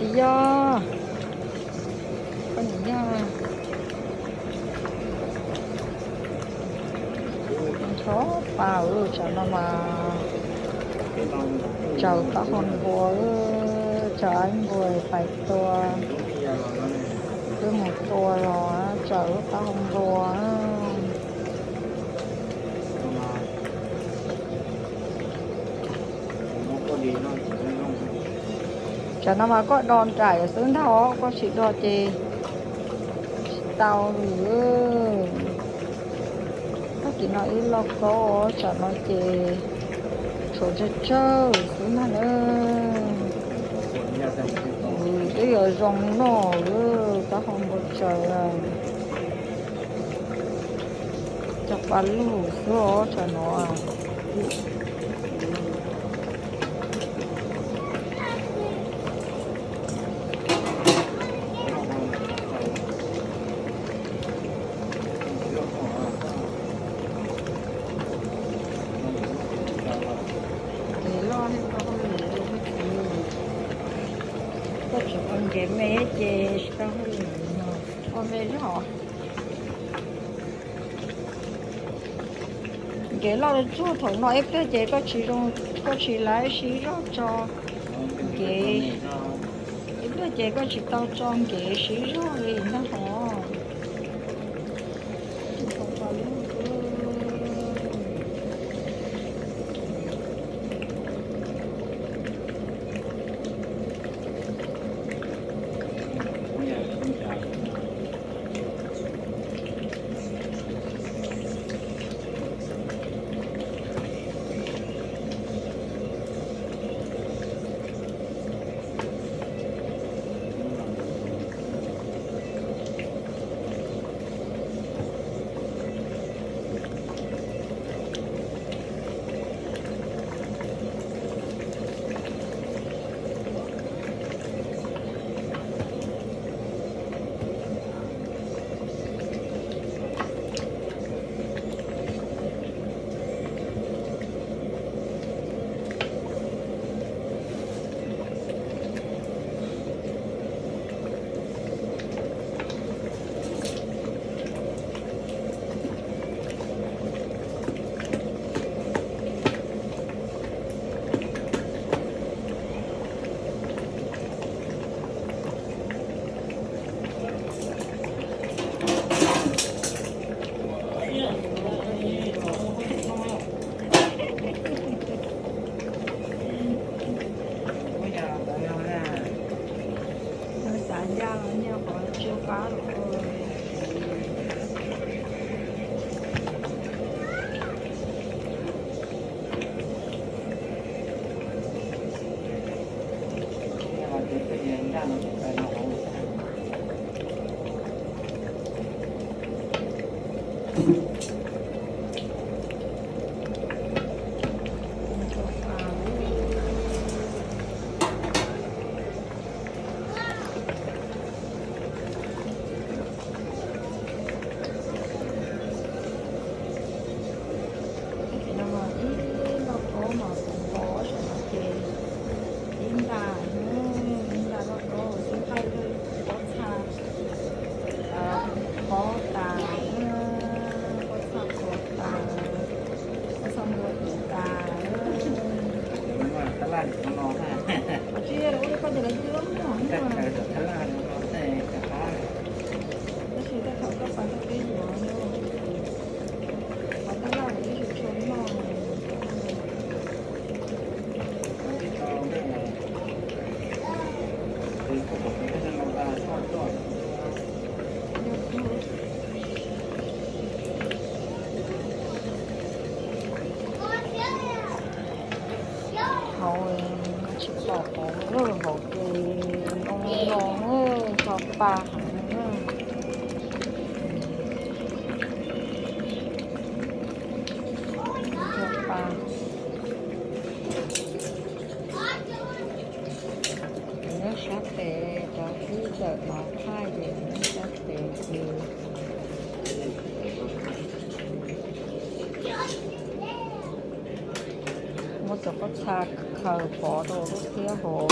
Yog, koj niam yog, ntxhov pa, tsam no mas tsaws taub hau npua, tsaws ib npua pais tua, twb mus tua los tsaws lub taub hau npua. Tsam no mas koj do nraim xwb ntag os, koj tsis do ces tsis tau li. Tag kis no ib lauj kaub, tsam no ces tshuav tsawg tsawg xwb ntag na. Twb yuav zoo noj lawm, taub hau npua tsaws cov pa lug xwb os tsam no. Nkev loj thiab tau hauj lwm, koj tseem ua nkev me ces tsis tau hauj lwm no. Ua me zog. Nkev loj tsuag thaum no ib pliag ces koj tsis zoo, koj tsis laib siv zog tso nkev, ib pliag ces koj tsis tau tso nkev siv zog li ntag hov. Xav ncaj los nyiaj qhov tsis qab los. Ib lauj kaub mas kuv npau suav no ces ib nta, ib nta lauj kaub xwb, nqaij pob txha pob tas, pob txha pob tas, pob txha npua tus tas. Tab laj no no, tsis ua li koj ces lawv twb muag, tab sis tej thaum koj pas tau peb yuav, qhov tab laj tab sis tshua noj. Hauv tsis pom qhov lwj hauv ces ntoo no tso pa heev na. Tso pa. Nyob sab pem cov twb tawm los thaij ces nyob sab pem ces muab cov pob txha khaws pov rau lub thiab hauv.